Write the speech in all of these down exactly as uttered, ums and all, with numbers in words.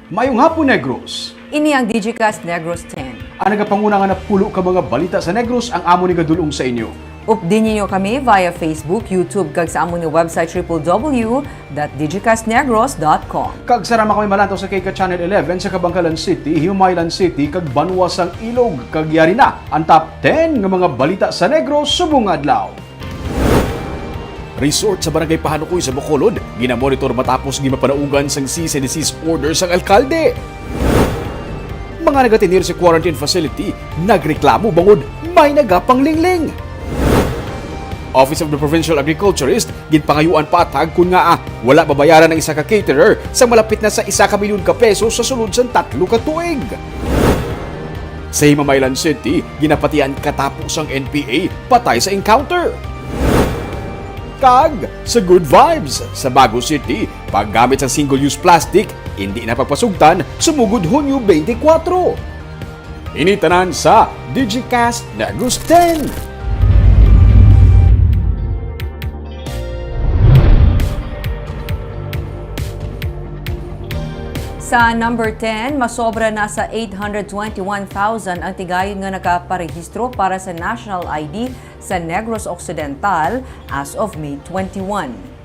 Mayong hapon, Negros. Ini ang Digicast Negros ten. Ang nagapanguna nga napulo ka mga balita sa Negros ang amo ni gadulong sa inyo. Updi ninyo kami via Facebook, YouTube, kag sa amon nga website, triple W dot digicast negros dot com. Kag sarama kami malantaw sa K K Channel eleven sa Kabankalan City, Himamaylan City, kag Banwa sang Ilog. Kag yari na ang top ten nga mga balita sa Negros subong nga adlaw. Resort sa Barangay Pahanukoy sa Bacolod, ginamonitor matapos gimapanaugan sang cease and desist order sang alkalde. Mga nagatener sa quarantine facility nagreklamo bangod may nagapanglingling. Office of the Provincial Agriculturist, ginpangayuan paatag kon ngaa wala babayaran ang isa ka caterer sa malapit na sa isa ka milyon ka pesos sa sulod sang tatlo ka tuig. Sa Himamaylan City, ginapatian katapo sang N P A patay sa encounter. Kag sa Good Vibes sa Bago City, paggamit sang single-use plastic, indi na pagpasugtan sumugod Hunyo twenty-four. Ini tanan sa Digicast Negros ten. Sa number ten, masobra na sa eight hundred twenty-one thousand ang tigayon nga nakaparehistro para sa national I D sa Negros Occidental as of May twenty-one.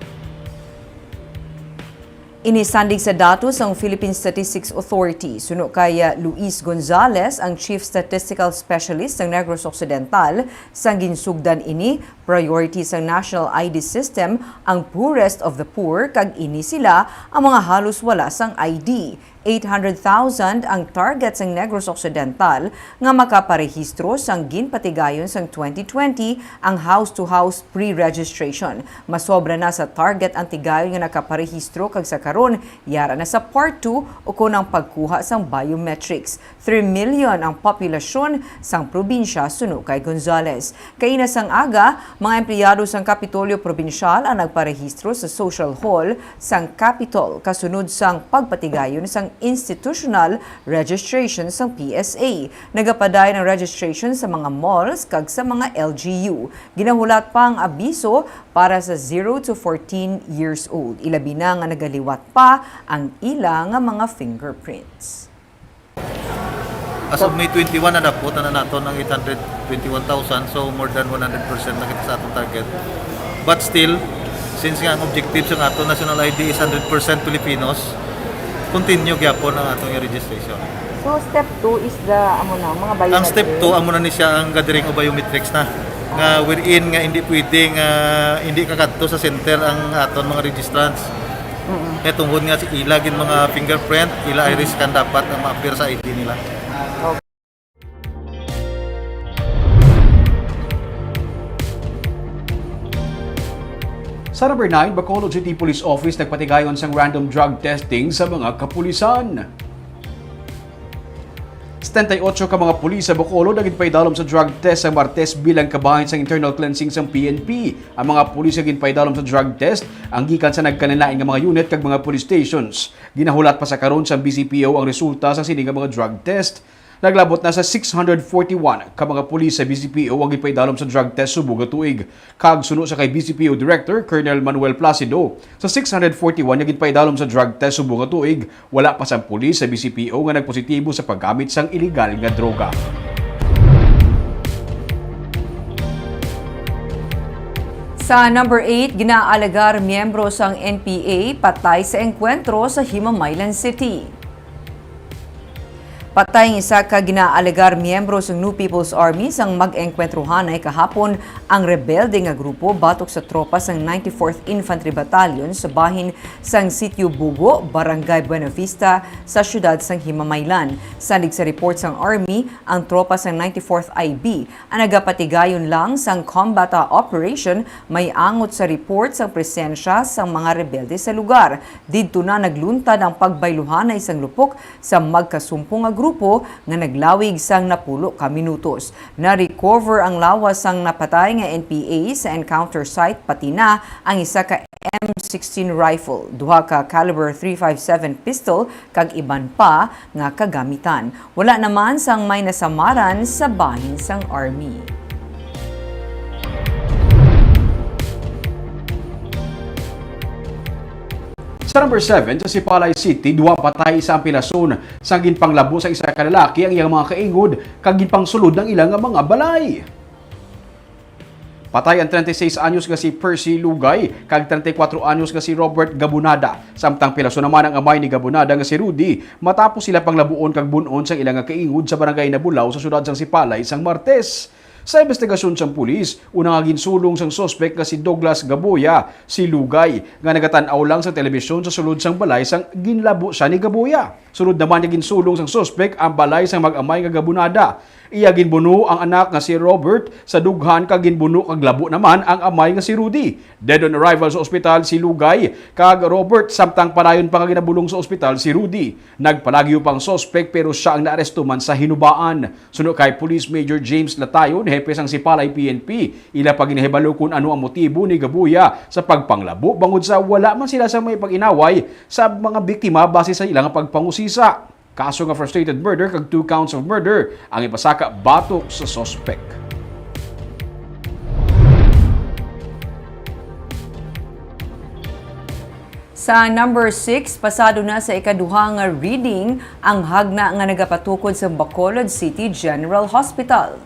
Ini sandig sa datos sang Philippine Statistics Authority. Suno kay, uh, Luis Gonzalez, ang Chief Statistical Specialist sang Negros Occidental, sang ginsugdan ini, priority sang National I D System ang poorest of the poor, kag ini sila ang mga halos wala sang I D. Eight hundred thousand ang target sang Negros Occidental nga makaparehistro sang ginpatigayon sang twenty twenty ang house-to-house pre-registration. Masobra na sa target ang tigayon nga nakaparehistro, kag sa karon, yara na sa part two ukon ang pagkuha sang biometrics. Three million ang populasyon sang probinsya, suno kay Gonzalez. Kaina sang aga, mga empleyado sang Kapitolyo Probinsyal ang nagparehistro sa Social Hall sang Capitol kasunod sang pagpatigayon sang institutional registration sang P S A. Nagapadayon ang registration sa mga malls kag sa mga L G U. Ginahulat pa ang abiso para sa zero to fourteen years old, ilabi na nga nagaliwat pa ang ila nga mga fingerprints. As of May twenty-one, nadapot na naton ang eight hundred twenty-one thousand, so more than one hundred percent na kita sa atong target. But still, since nga ang objective sa aton national I D is hundred percent Filipinos, continue gyapon ang atong registration. So, step two is the, amo na, mga biometric? Ang step two, amo na ni siya ang gathering of biometrics na. Nga wherein nga hindi pwede nga hindi kakadto sa center ang aton mga registrants. Mm-mm. Kaya tungod nga si ila gid mga fingerprint, ila iris scan dapat ang ma-appear sa I D nila. Okay. Sa number nine, Bacolod City Police Office nagpatigayon sang random drug testing sa mga kapulisan. Setenta y ocho ka mga pulis sa Bacolod ang ginpaidalom sa drug test sa Martes bilang kabahin sang internal cleansing sang P N P. Ang mga pulis nga ginpaidalom sa drug test ang gikan sa nagkalain-lain nga mga unit kag mga police stations. Ginahulat pa sa karon sang B C P O ang resulta sa sini nga mga drug test. Naglabot na sa six hundred forty-one ka mga pulis sa B C P O ang ginpaidalom sa drug test subong nga tuig. Kag suno sa kay B C P O Director Colonel Manuel Placido, sa six hundred forty-one nga ginpaidalom sa drug test subong nga tuig, wala pa sang pulis sa B C P O nga nagpositibo sa paggamit sang iligal nga droga. Sa number eight, ginaalegar miyembro sang N P A patay sa engkwentro sa Himamaylan City. Patay ang isa ka ginaalegar miyembro sang New People's Army sang mag-engkwentruhanay kahapon ang rebelde nga grupo batok sa tropa sang ninety-fourth Infantry Battalion sa bahin sang Sitio Bugo, Barangay Buenavista, sa siyudad sang Himamaylan. Salig sa report sang Army, ang tropa sang ninety-fourth I B ang nagapatigayon lang sang combat operation may angot sa report sang presensya sang mga rebelde sa lugar. Didto na nagluntad ang pagbayluhanay sang lupok sa magkasumpong nga grupo nga naglawig sang napulo ka minutos. Na-recover ang lawas sang napatay nga N P A sa encounter site, pati na ang isa ka M sixteen rifle, duha ka caliber three five seven pistol, kag iban pa nga kagamitan. Wala naman sang may nasamaran sa bahin sang Army. Sa number seven, sa Sipalay City, duha patay, isa ang pilason, sang ginpanglabo sa isa ka lalaki ang iyang mga kaingod kag ginpangsulod ang ilang mga balay. Patay ang treinta y seis anyos nga si Percy Lugay kag treinta y cuatro anyos nga si Robert Gabunada, samtang pilason naman ang amay ni Gabunada nga si Rudy, matapos sila panglabuon kag bun-on sang ilang nga kaingod sa barangay Nabulaw sa siyudad sang Sipalay sang Martes. Sa imbestigasyon sang pulis, una nga ginsulong sang suspek nga si Douglas Gaboya si Lugay, nga nagatan-aw lang sa telebisyon sa sulod sang balay sang ginlabo siya ni Gaboya. Sunod naman nga ginsulong sang suspek ang balay sang mag-amay nga Gabunada. Iya ginbuno ang anak nga si Robert sa dughan kag ginbuno kag labo naman ang amay nga si Rudy. Dead on arrival sa ospital si Lugay kag Robert, samtang padayon pa nga ginabulong sa ospital si Rudy. Nagpalagyo pa ang suspek, pero sia ang naaresto man sa hinubaan. Suno kay Police Major James Latayon, hepe sang Sipalay P N P, ila pa ginahibalo kon ano ang motibo ni Gabuya sa pagpanglabo bangod sa wala man sila sa may pag-inaway sa mga biktima base sa ilang pagpangusisa. Kaso nga frustrated murder kag two counts of murder ang ipasaka batok sa suspek. Sa number six, pasado na sa ikaduha nga reading ang hagna nga nagapatukod sa Bacolod City General Hospital.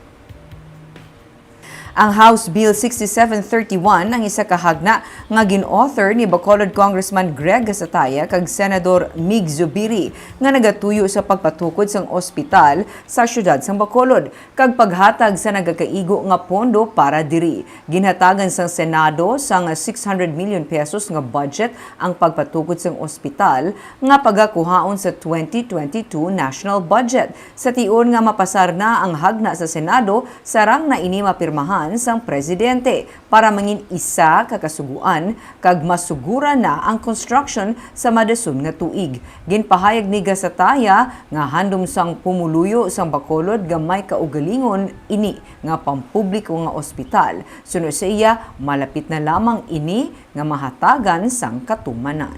Ang House Bill sixty-seven thirty-one ang isa ka hagna nga gin-author ni Bacolod Congressman Greg Gasataya kag Senador Mig Zubiri nga nagatuyo sa pagpatukod sang ospital sa siyudad sang Bacolod kag paghatag sa nagakaigo nga pondo para diri. Ginhatagan sang Senado sang six hundred million pesos nga budget ang pagpatukod sang ospital nga pagakuhaon sa twenty twenty-two national budget. Sa tion nga mapasar na ang hagna sa Senado, sarang na ini mapirmahan sang presidente para mangin isa ka kasugoan kag masugura na ang construction sa madason nga tuig. Ginpahayag ni Gasataya nga handom sang pumuluyo sang Bacolod nga may kaugalingon ini nga pampubliko nga ospital. Suno sa iya, malapit na lamang ini nga mahatagan sang katumanan.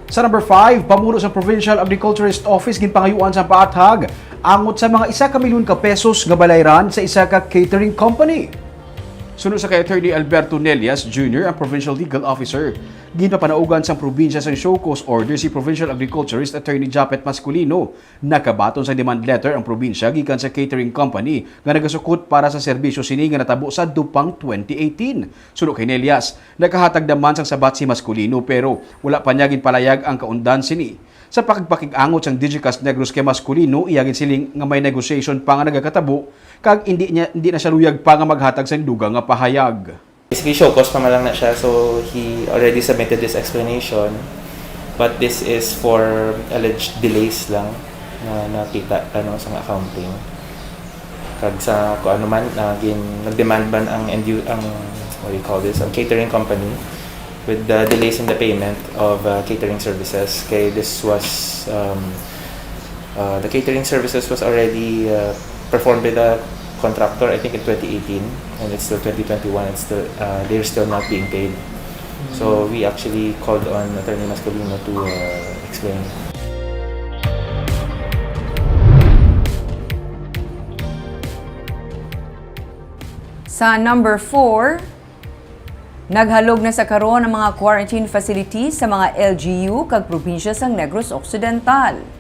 Sa number five, pamuno sa Provincial Agriculturist Office ginpangayuan sang paathag angot sa mga isa ka milyon ka pesos nga balayran sa isa ka catering company. Suno sa kay Attorney Alberto Nelias Junior, ang Provincial Legal Officer, ginpapanaugan sang probinsya sang show cause order si Provincial Agriculturist Attorney Japet Masculino. Nakabaton sang demand letter ang probinsya gikan sa catering company nga nagasukot para sa serbisyo sini nga natabo sa Dupang twenty eighteen. Suno kay Nelias, nakahatag naman sang sabat si Masculino, pero wala pa niya ginpalayag ang kaundan sini. Sa pakigpakig-angot sang Digicast Negros kay Masculino, iya ginsiling nga may negotiation pa nga nagakatabo kag hindi niya, hindi na siya luyag pa nga maghatag sang dugang nga pahayag. Basically, show cause pa man lang na siya, so he already submitted this explanation, but this is for alleged delays lang na nakita, ano, sa accounting. Kag sa kung ano man, ah, gin-, nag-demand man ang end u-, ang, what do you call this, ang catering company with the delays in the payment of, uh, catering services. Kay this was, um, uh, the catering services was already, uh, performed by the contractor, I think, in twenty eighteen, and it's still twenty twenty-one. It's still, uh, they're still not being paid. So we actually called on Attorney Masculino to, uh, explain. Sa number four, naghalog na sa karon ang mga quarantine facilities sa mga L G U kag probinsya sang Negros Occidental.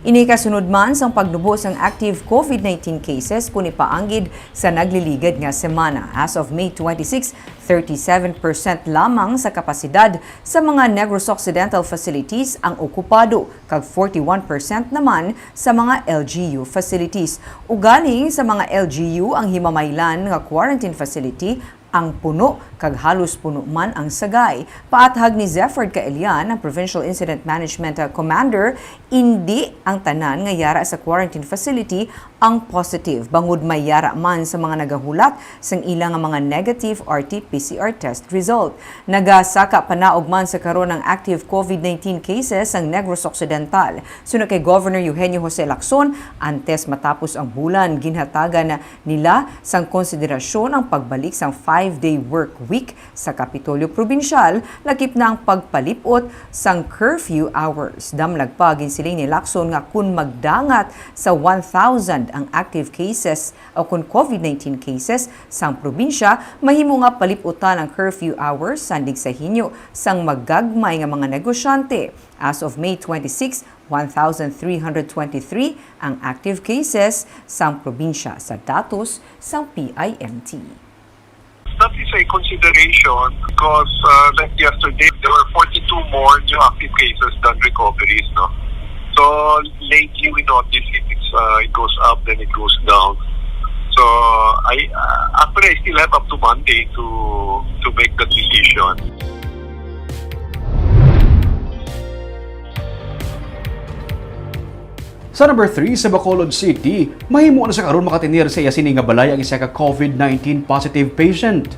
Ini kasunod man sang pagnubo sang active COVID nineteen cases kon ipaanggid sa nagliligad nga semana. As of May twenty-six, thirty-seven percent lamang sa kapasidad sa mga Negros Occidental facilities ang okupado, kag forty-one percent naman sa mga L G U facilities. Ugaling sa mga L G U ang Himamaylan nga quarantine facility ang puno, kag halos puno man ang Sagay. Paathag ni Zefford Caelian, ang Provincial Incident Management, uh, Commander, indi ang tanan nga yara sa quarantine facility ang positive, bangod may yara man sa mga nagahulat sang ila nga mga negative R T P C R test result. Nagasaka panaog man sa karon ang active COVID nineteen cases sang Negros Occidental. Suno kay Governor Eugenio Jose Lacson, antes matapos ang bulan, ginhatagan nila sang konsiderasyon ang pagbalik sang five-day work week sa Kapitolyo Probinsyal, lakip na ang pagpalip-ot sang curfew hours. Damlag pa, ginsiling ni Lacson nga kon magdangat sa one thousand Ang active cases o kon COVID nineteen cases sang probinsya mahimo nga palip-utan ang curfew hours sandig sa hinyo sang magagmay nga mga negosyante. As of May twenty-six, one thousand three hundred twenty-three ang active cases sang probinsya sa datos sang P I M T. That is a consideration because uh, like yesterday, there were forty-two more new active cases than recoveries. No? So lately we notice it, it's, uh, it goes up, then it goes down. So I uh, actually I still have up to Monday to to make the decision. Sa number three, sa Bacolod City, mahimo na sa karon makatener sa iya sini nga balay ang isa ka COVID nineteen positive patient.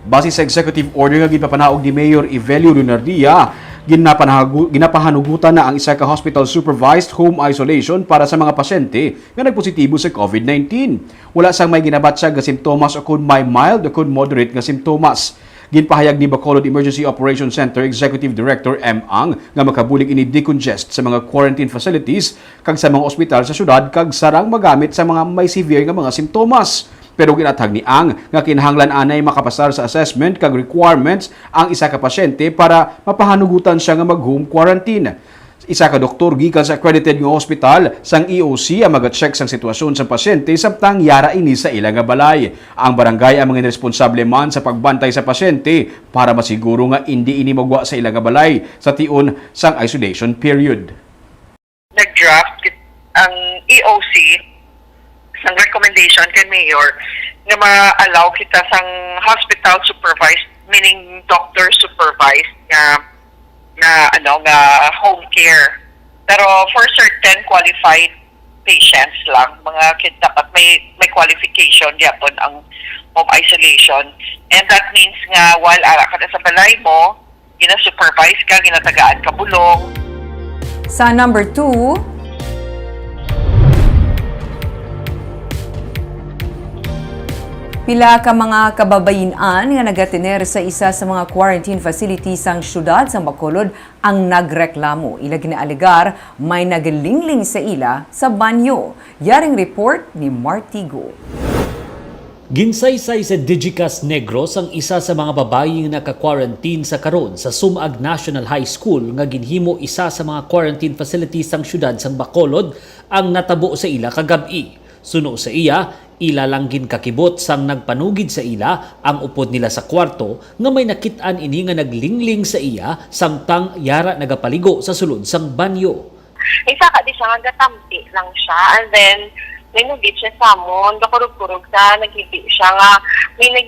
Base sa executive order nga ginpapanaog ni Mayor Evelio Lunardia, ginapanahagu- ginapahanugutan na ang isa ka hospital-supervised home isolation para sa mga pasyente nga nagpositibo sa COVID nineteen. Wala sang may ginabatyag nga simptomas o kon may mild o kon moderate nga simptomas. Ginpahayag ni Bacolod Emergency Operations Center Executive Director M. Ang nga makabulig ini decongest sa mga quarantine facilities kag sa mga ospital sa syudad kag sarang magamit sa mga may severe nga mga simptomas. Pero ginathag ni Ang nga kinahanglan anay makapasar sa assessment kag requirements ang isa ka pasyente para mapahanugutan siya nga mag-home quarantine. Isa ka doktor gikan sa accredited nga ospital sang E O C ang maga-check sang sitwasyon sang pasyente samtang yara ini sa ila nga balay. Ang barangay ang mga responsable man sa pagbantay sa pasyente para masiguro nga indi ini magwa sa ila nga balay sa tion sang isolation period. Nag-draft kit- ang E O C sang recommendation kay Mayor nga ma-allow kita sang hospital supervised, meaning doctor supervised nga nga ano nga home care. Pero for certain qualified patients lang, mga kid dapat may may qualification gyapon ang home isolation. And that means nga while ara ka na sa balay mo, gina-supervise ka, ginatagaan ka bulong. Sa number two, pila ka mga kababayin-an nga nagatener sa isa sa mga quarantine facility sang siyudad sang Bacolod ang nagreklamo. Ila ginaalegar may nagalingling sa ila sa banyo. Yaring report ni Martigo. Ginsaysay sa Digicast Negros ang isa sa mga babayi nga naka-quarantine sa karon sa Sumag National High School nga ginhimo isa sa mga quarantine facilities sang siyudad sang Bacolod ang natabo sa ila kagab-i. Suno sa iya, ila lang ginkakibot sang nagpanugid sa ila ang upod nila sa kwarto nga may nakit-an ini nga naglingling sa iya samtang yara nagapaligo sa sulod sang banyo. Isa ka di siya nga gatampi lang siya, and then may nugit siya sa amon, gakurog-kurog sa naghibi siya nga may nag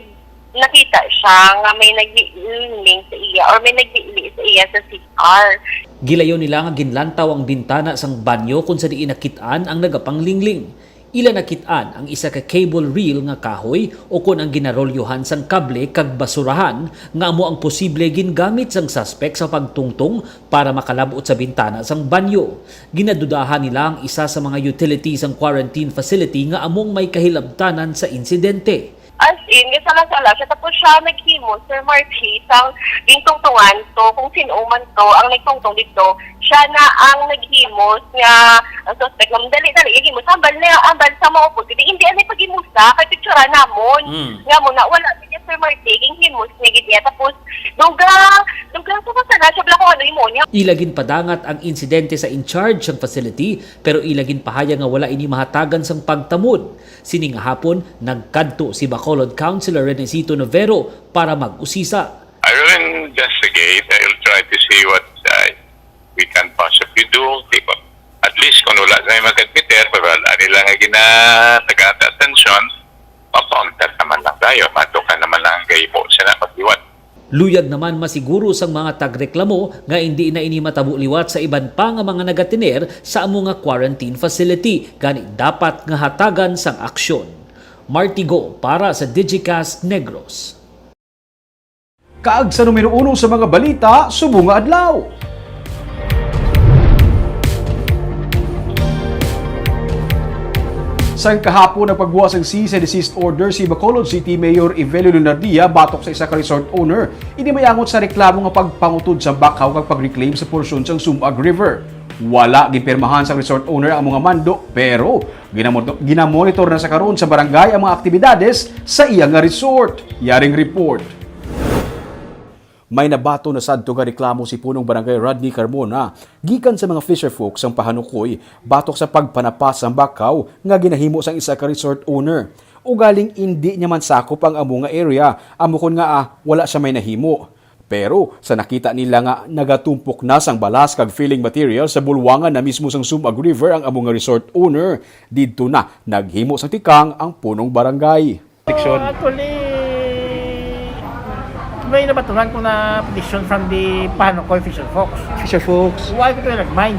nakita siya nga may naglingling sa iya or may naglili sa iya sa C R. Gilayon nila nga ginlantaw ang bintana sang banyo kung sa diin nakit-an ang nagapanglingling. Ila nakit-an ang isa ka cable reel nga kahoy ukon ang ginarolyohan sang kable kag basurahan nga amo ang posible gingamit sang suspek sa pagtungtong para makalab-ot sa bintana sang banyo. Ginadudahan nila ang isa sa mga utility sang quarantine facility nga among may kahilabtanan sa insidente. As in, gisala-sala siya. Tapos siya naghimo, Sir Marky, sang gintungtungan to, kung sino man to ang nagtungtong dito. Siya na ang naghimo nga ang suspect nga dali-dali yung himo. Hambal na, hambal sa mga puti. Di, hindi, ano yung paghimusa? Kay picturean namon. Mm. Nga mo na, wala niya, Sir Marky, yung himos niya, gid niya. Tapos, duga, duga sa masala siya, wala kung ano himo niya. Ila ginpadangat ang insidente sa in-charge sang facility, pero ila ginpahayag nga wala ini mahatagan sang pagtamod. Sini nga hapon, nagkadto si Bacolod Councilor Renesito Novero para mag-usisa. I will investigate. I will try to see what uh, we can possibly do. Di ba? At least kung wala na yung mag-admiter, pero wala nila nga ginatagaan atensyon, mapauntat naman lang tayo. Matukan naman lang ang gahimo sila maghiwat. Luyag naman masiguro sang mga tagreklamo nga indi na ini matabo liwat sa iban pa nga mga nagatener sa amo nga quarantine facility, gani dapat nga hatagan sang aksyon. Martigo para sa Digicast Negros. Kaag sa numero uno sa mga balita subong nga adlaw. Sang kahapon, nagpagbuhat sang cease and desist order si Bacolod City Mayor Evelio Lunardia batok sa isa ka resort owner. Ini may angot sa reklamo nga pagpangutod sa backhoe kag pag-reclaim sa porsyon sang Sumag River. Wala ginpirmahan sang resort owner ang mga mando, pero ginamo-, ginamonitor na sa karon sa barangay ang mga aktibidades sa iya nga resort. Yaring report. May nabaton na sadto nga reklamo si Punong Barangay Rodney Carmona gikan sa mga fisherfolk sang Pahanukoy batok sa pagpanapas sang bakaw nga ginahimo sang isa ka resort owner. Ugaling indi niya man sakop ang amo nga area, amo kon ngaa wala siya may nahimo. Pero sa nakita nila nga nagatumpok na sang balas kag filling material sa bulwangan na mismo sang Sumag River ang amo nga resort owner, didto na naghimo sang tikang ang punong barangay. Diction. Ah, actually, may nabatunan ko na petition from the Pahanukoy Fisherfolks. Fisherfolks. Why ko ito nag-mind?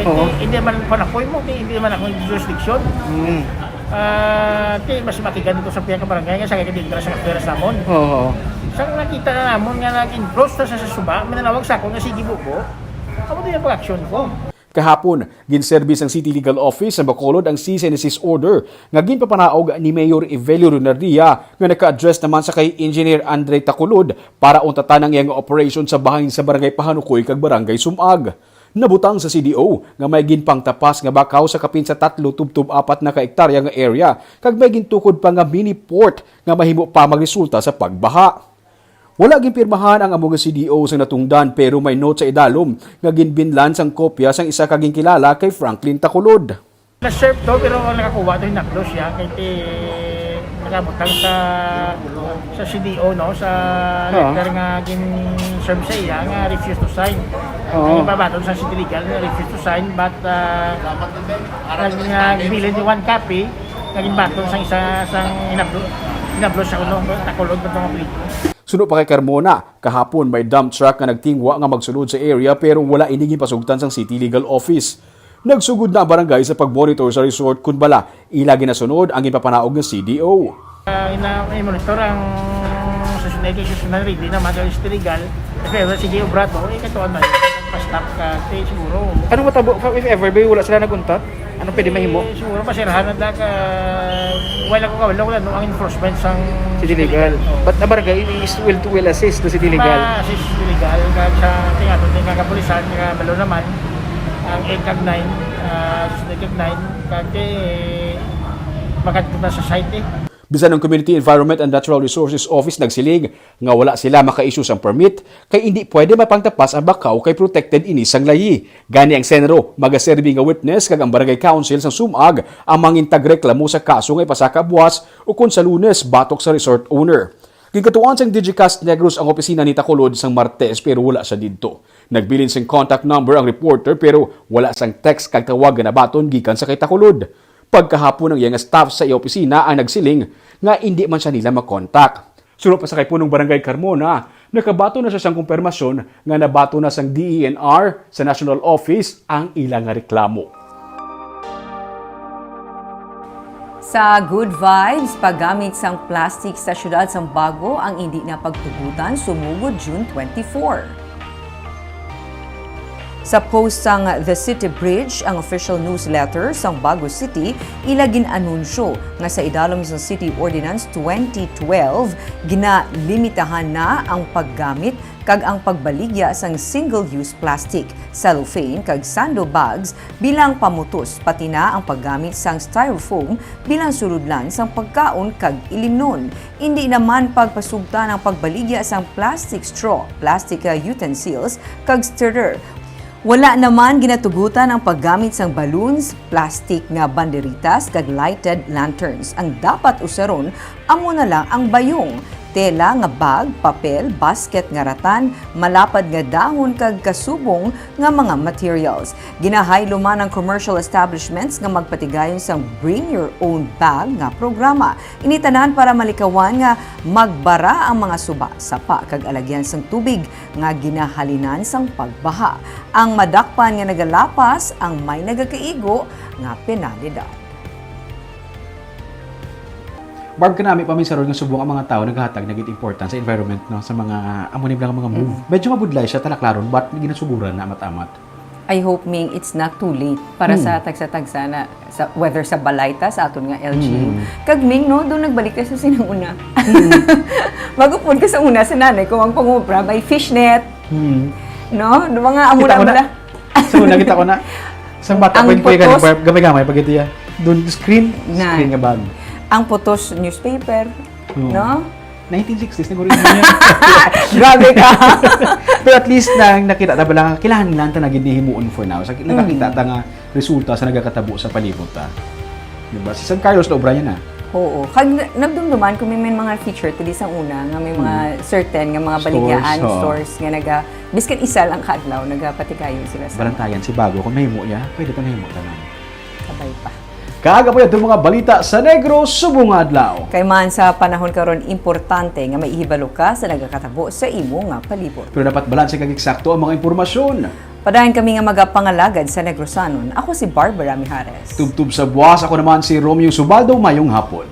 Eh, Oo. Hindi, hindi man Pahanukoy mo, hindi, hindi man akong jurisdiction. Mm. Ah, ti, mas makigan dito sa piyang kabarangay nga sa kagidingra sa kaperas namon. Oo. Sa nakita na namon nga nag-encroach na sa, sa suba, mananawag sa ako nga sige bubo. Amo din ang pag-action ko. Kahapon, ginserbi sang City Legal Office sa Bacolod ang cease and desist order nga ginpapanaog ni Mayor Evelio Renardia nga naka-address naman sa kay Engineer Andre Taculod para untatan ang iyang operasyon sa bahin sa Barangay Pahanukoy kag Barangay Sumag. Nabutang sa C D O nga may ginpangtapas nga bakaw sa kapin sa tatlo tubtob apat na ka ektarya nga area kag may gintukod pa nga mini port nga mahimo pa magresulta sa pagbaha. Wala ginpirmahan ang amo nga C D O sa natungdan, pero may note sa idalom nga ginbinlan sang kopya sang isa ka ginkilala kay Franklin Taculod. Na-serve to, pero ang nakakuha to, hinaklo siya kay ti-, nakabutang sa, sa C D O, no, sa Oo. Letter nga gin-serve sa iya nga refuse to sign. Oo. Ang ibabaton sa City Legal nga refuse to sign, but, ah, nag-, nga gibilin ni one copy, naging baton sang isa, sang hinablo, hinablo sa ulo, Taculod, ng mga apelyido. Suno pa kay Carmona, kahapon may dump truck nga nagtingwa nga magsulod sa area, pero wala ini ginpasugtan sang City Legal Office. Nagsugod na ang barangay sa pag-monitor sa resort kun bala ila ginasunod ang ginpapanaog nga C D O. Ah, ina-, i-monitor ang seasonal, kay seasonal ready naman sa City Legal. If ever, sige, obra to, eh, katuan na yun. Pa-stop ka, eh, siguro. Anong matabo if ever, bay, wala sila naguntat? Anong pwede mahimo? Eh, siguro, masirahan na da ka, wala ko, wala ko, ano, ang enforcement sang City Legal. Oo. But ang barangay is will to will assist the City Legal. Ma-assist City Legal, kag sa ating ato, ating kakapulisan, kabalo naman, ang eight kag nine, ah, eight kag nine, kag, eh, makadto na sa site, eh. Bisan ang Community Environment and Natural Resources Office nagsiling nga wala sila maka-issue sang permit, kay indi pwede mapangtapas ang bakaw kay protected ini sang layi. Gani ang CENRO magaserbi nga witness kag ang Barangay Council sang Sumag ang mangin tagreklamo sa kaso nga ipasaka buwas ukon sa Lunes batok sa resort owner. Ginkatuan sang Digicast Negros ang opisina ni Tacolod sang Martes, pero wala siya didto. Nagbilin sing contact number ang reporter, pero wala sang text kag tawag nga nabaton gikan sa kay Tacolod. Pagkahapon, ang iya nga staff sa iya opisina ang nagsiling nga indi man siya nila makontak. Suno pa sa kay Punong Barangay Carmona, nakabaton na siya sang kumpirmasyon nga nabaton na sang D E N R sa National Office ang ila nga reklamo. Sa Good Vibes, paggamit sang plastic sa siyudad sang Bago ang indi na pagtugutan sumugod June twenty-four. Sa post sang The City Bridge, ang official newsletter sang Bago City, ila gin-anunsyo nga sa idalom sang City Ordinance twenty twelve, ginalimitahan na ang paggamit kag ang pagbaligya sang single-use plastic, cellophane, kag sando bags bilang pamutos, pati na ang paggamit sang styrofoam bilang sulodlan sang pagkaon kag ilimnon. Indi naman pagpasugtan ang pagbaligya sang plastic straw, plastic, uh, utensils, kag stirrer. Wala naman ginatugutan ang paggamit sang balloons, plastic nga banderitas, kag lighted lanterns. Ang dapat usaron amo na lang ang bayong, tela nga bag, papel, basket nga ratan, malapad nga dahon, kag kasubong nga mga materials. Ginahaylo man ang commercial establishments nga magpatigayon sang Bring Your Own Bag nga programa. Ini tanan para malikawan nga magbara ang mga suba, sapa, kag alagyan sang tubig nga ginahalinan sang pagbaha. Ang madakpan nga nagalapas ang may nagakaigo nga penalidad. Barb, kanami pa, minsan ron nga subong ang mga tawo naghatag na gid importance sa environment, no, sa mga amo ni mga move. Mm. Medyo mabudlay siya, talaklaron, but ginasuguran na amat-amat. I hope, Ming, it's not too late para sa Mm. tagsa-tagsa na, sa, whether sa balay ta, sa aton nga L G U. Mm. Kag, Ming, no, doon nagbalik ka sa sinang una. Mm. Bago po ka sa una, sa nanay ko, ang pangobra, may fishnet. Mm. No? Doon mga amo Kita na ko na. bala. So, nakita ko na. Isang bata Ang pa yung kuya putos. Gamay-gamay, pag ito yan. Doon, screen, Na. screen nga bag. Ang putos newspaper, Oo. no? Nineteen sixties, naguri mo yan. Grabe ka. Pero at least na nakita ta ba lang, kailangan lang ta na gid ni himuon for now. Sa nakakita Mm. ta nga resulta sa nagakatabo sa palibot ta. Diba? Si San Carlos na obra niya na. Oo. Kag na- nagdumduman kung may, may mga feature to di sa una nga may mga Mm. certain nga mga Stores, baligyan, oo. stores nga naga biskan isa lang ka adlaw nagapatikayon sila sa Balantayan si Bago, kung mahimo niya, pwede ta mahimo tanan. Kabay pa. Kag apoy atong mga balita sa Negros subong nga adlaw. Kay man sa panahon karon importante nga may ihibalo ka sa nagakatabo sa imo nga palibot. Pero dapat balanse kag eksakto ang mga impormasyon. Padayon kami nga magapangalagad sa Negrosanon. Ako si Barbara Mijares. Tubtob sa buwas, ako naman si Romeo Subaldo. Mayong hapon.